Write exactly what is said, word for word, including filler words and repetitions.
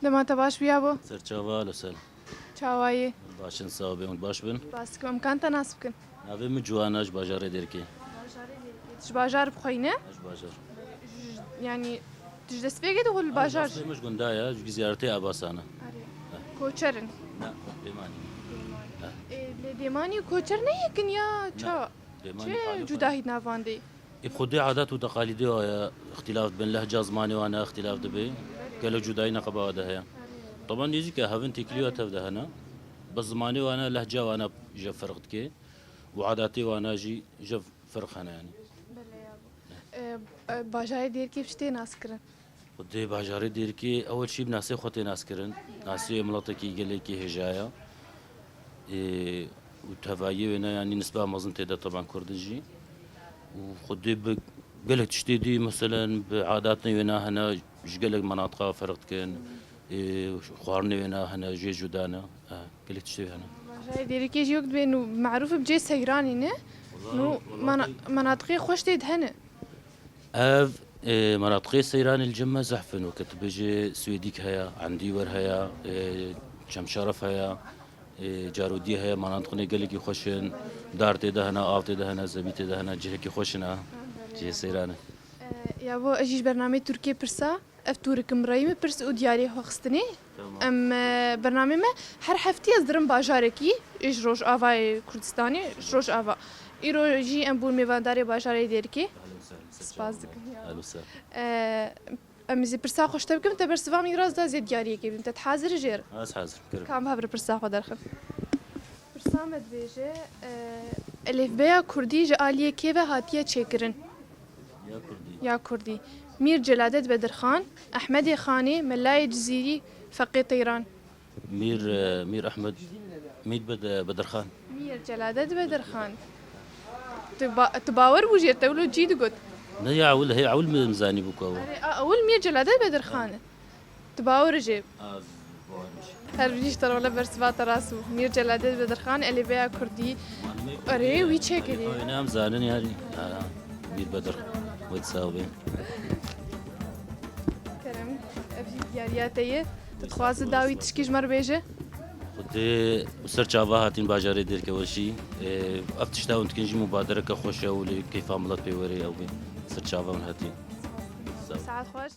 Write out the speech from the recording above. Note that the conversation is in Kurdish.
Dema te baş bûya bo? Serçava, Losel. Çawayê? Baş in, sağ bin, baş bin. Spas dikim. Em kan te nas bikin? Navê min Ciwana, ji bajarê Dêrikê. Bajarê Dêrikê. Tu ji bajar bi xwe yî ne? Ez ji bajar. Ji, yanî, tu ji destpêkê de li bajar? Destpêkê min ji gunda ye, ji ziyaretê Abasan e. Erê. Koçer in? Ne, Dêmanî. Dêmanî. Ê, lê Dêmanî û Koçer ne yek in ya? Ne. Çawa? Dêmanî çi cudahî di nav wan de ye? Ê, bi xwedê adet û teqalîdê wa ye, îxtîlaf dibin, lehca zimanê wan e, îxtîlaf dibe. Gelek cudayî neqeba wa de heye. Teban nêzîk e, hevin têkilî wa tev de hene. Bi zimanê wan e, lehca wan e, ji ferq dike. Û adatê wan e jî ji ferq hene yanî. Belê ya bo. E, e, bajarê Dêrikê bi çi tê naskirin? Xwedê bajarê Dêrikê ewil jî bi nasê xwe tê naskirin. Nasê miletekî gelekî hêja ye. Ê, û tevayiyê wêne, yanî nisba mezin tê de teban Kurd in jî. Û xwedê bi gelek tiştê dî, meselen bi adatên wêne hene, ji gelek menatiqa ferq dikin. Ê, xwarinê wêne hene, jê cuda ne. E, gelek tiştê hene. Bajarê Dêrikê jî wek dibê nû merûf bi cê seyranî ne. Nû mena-, menatiqê xweş tê de hene. Ev, e, menatiqê seyranê li cem me zehf in, weke tu bêjê Swêdîk heye, Endîwer heye, e, Çemşaref heye, e, Carodî heye, menatiqê gelekî xweş in, dar tê de hene, av tê de hene, zevî tê de hene, cihekî xweş in ha, cihê seyran e. E, ya bo ez jî ji bernameyê Tirkiyê pirsa, ev tûrik in bi rayî min pirs û diyariyê xwe xistinê. Tamam. Em, e, bernameyê me her heftî ez dirim bajarekî, ê ji Rojavayê Kurdistanê, ji Rojava. Îro jî em bûn mêvandarê bajarê Dêrikê. Ehlen sehlen. Spas dikim ya. Ehlen sehlen. E, em ê zî pirsa xwe ji te bikim, te bersiva min rast da zê diyariyekê bidim. Te hazir jêr? Ez hazir, kirim. Kam hev re pirsa xwe derxin. Pirsa me dibêje, e, elîfbeya kurdî ji aliyê kê ve hatiye çêkirin? Ya kurdî. Ya kurdî. Mîr Celadet Bedirxan, Ehmedê Xanê, Melayê Cizîrî, Feqê Teyran. Mîr, e, Mîr Ehmed, Mîr Bed-, Bedirxan. Mîr Celadet Bedirxan. Tu ba-, tu bawer bû jê, te wilo cî digot. Ne ya ewil, hey ewil min zanî bû ku ew. Erê, a, ewil Mîr Celadet Bedirxan e. Tu bawer jê. Her bijî ji te re wele bersiva te rast bû. Mîr Celadet Bedirxan, elîbeya kurdî. Erê, wî çêkirî. Wê ne em zanin yani. Ha, Mîr Bedirxan. Wê sağ bê. Kerem, ev jî diyariya te ye. Tu dixwazî dawî tişkî ji me re bêje? Xwedê ser çava hatîn bajarê Dêrikê we jî. Ê, ev tişta hûn dikin jî mubadereke xweş e û lê keyfa milet pê were ew bê. Ser çava hûn hatîn. Sağ ol. Saet xweş.